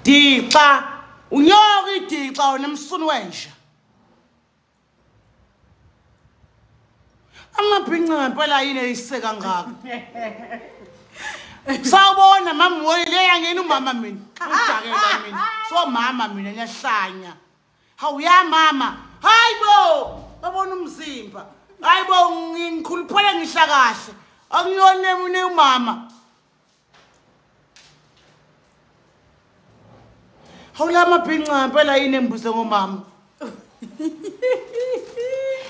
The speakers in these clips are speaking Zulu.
Dixa unyoka idixa wena msunu wenja. Amabhinca ngempela yini eyiseka ngaka. Sawubona mama woyile yangena umama mina. Ungidakela mina. So mama mina ngiyahlanya. Hawu ya mama. Hayibo, babona umzimba. Hayibo ngikhuluphele ngisha kahle. Akuyona mina umama. Hawu la mabhinca ngempela yini embuze ngomama.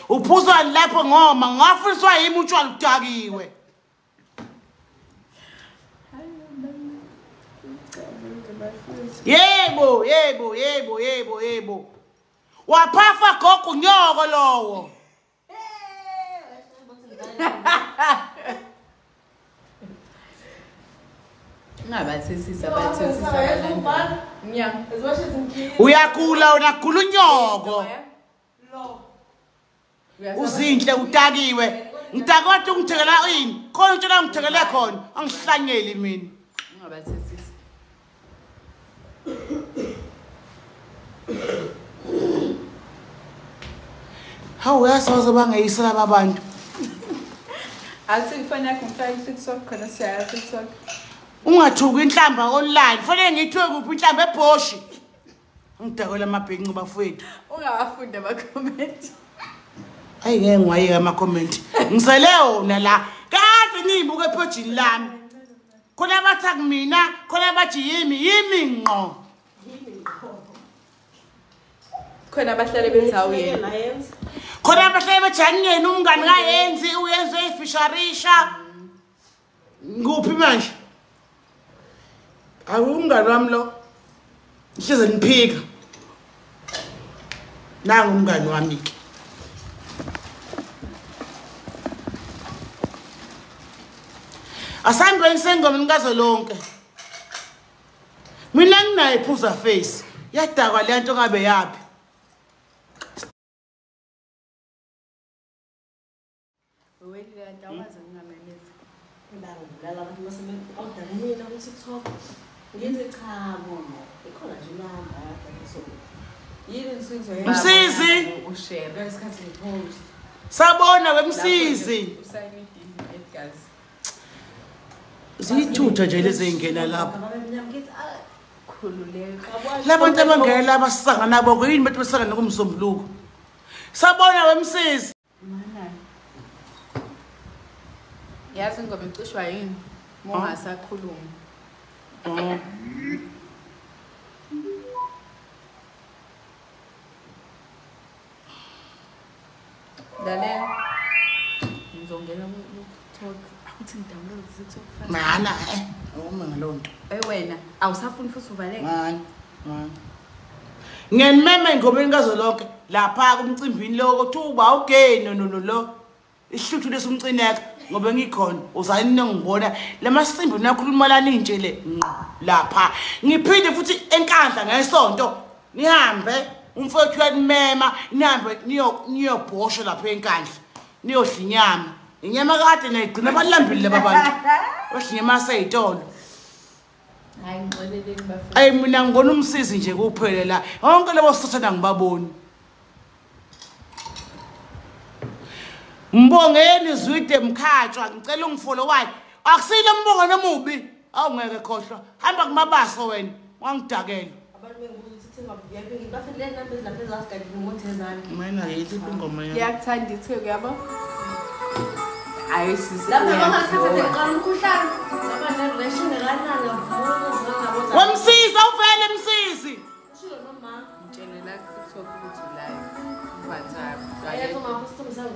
Uphuzwa lapho ngoma ngafiswa yimi utshwala udakiwe. Yebo, yebo, yebo, yebo, yebo. Waphafa gogo unyoko lowo. Ngabathethisa bathethisa abantu. Uyagula unagula unyoko. Uzinhle udakiwe. Ngidakwathi ungithekela ini? Khona utshela ngithekele khona, angihlanyeli mina. Ungabathethisi. Hawu uyasoze bangeyisa laba bantu. Athi ifoni yakho ngifake TikTok khona siyaya TikTok. Ungathuki inhlamba online. Fanele ngithiwe kuphi inhlamba ebhoshi. Ngidakela amabhinci bafowethu. Ungawafunda ama comment. Ayi ngeke ngiwayeke ama comment. Ngisele wona la. Kade ngiyibuka ephojini lami. Khona bathi akumina, khona bathi yimi, yimi ngqo. Khona abahlale bethi awuyena. Khona abahlale bethi angiyena umngani kayenzi, uyenze ifisharisha. Nguphi manje? Awumngani wami lo. Ngihleze niphika. Nangu umngani wami ke. Asambeni sengoma nikazolonke. Mina nginayo iphuza face. Yadakwa le nto ngabe yapi. Msizi. Sabona wemsizi. Zithutha nje lezi zingena lapha. Labantu abangena lapha sisangana nabo yini bethu besangana kumsombuluko. Sabona wemsizi. Yazi ngoba icishwa yini? Mongasakhuluma. Lalela. Ngizongena ku TikTok. Akuthi ngidownload TikTok fast. Mana awuma ngalonto. Eh wena awusafuni futhi uvaleke. Mana. Mana. Ngenimeme engomeni kazolonke lapha kumcimbini lo kuthiwa awugeni no no lo. Ihluthu lesumcineka ngoba ngikhona uzani ningibona lamasimbi nakhuluma lana intshele ngqo lapha ngiphinde futhi enkandla ngesonto nihambe umfowethu uyanimema nihambe niyobhosha lapha enkandla niyodla inyama inyama kade nayigcina balambile laba bantu badla inyama yaseyitolo. Hayi ngixoleleni bafowethu. Ayi mina ngibona umsizi nje kuphele la yonke labo sathana ngibaboni. Mbongeni Zwide Mkhatshwa ngicela ungifollow wayo. Akusile umbongo nomubi. Awungeke khohlwa. Hamba kumabaso wena. Wangidakela. Abantu bengibuza ukuthi thenga VIP bafile number lapha ezasigadi ngothezana. Mina yithi ingoma yami. Ngiyakuthanda iTheku yabo. Hayi sisi. Lapha bangathatha ngiqala umkhuhlane. Ngaba ne-ration kanana ngavuma. Wamsiza uvele msizi. Usho noma ngitshele la TikTok ukuthi live. WhatsApp. Ayakho mama usithombe sakho.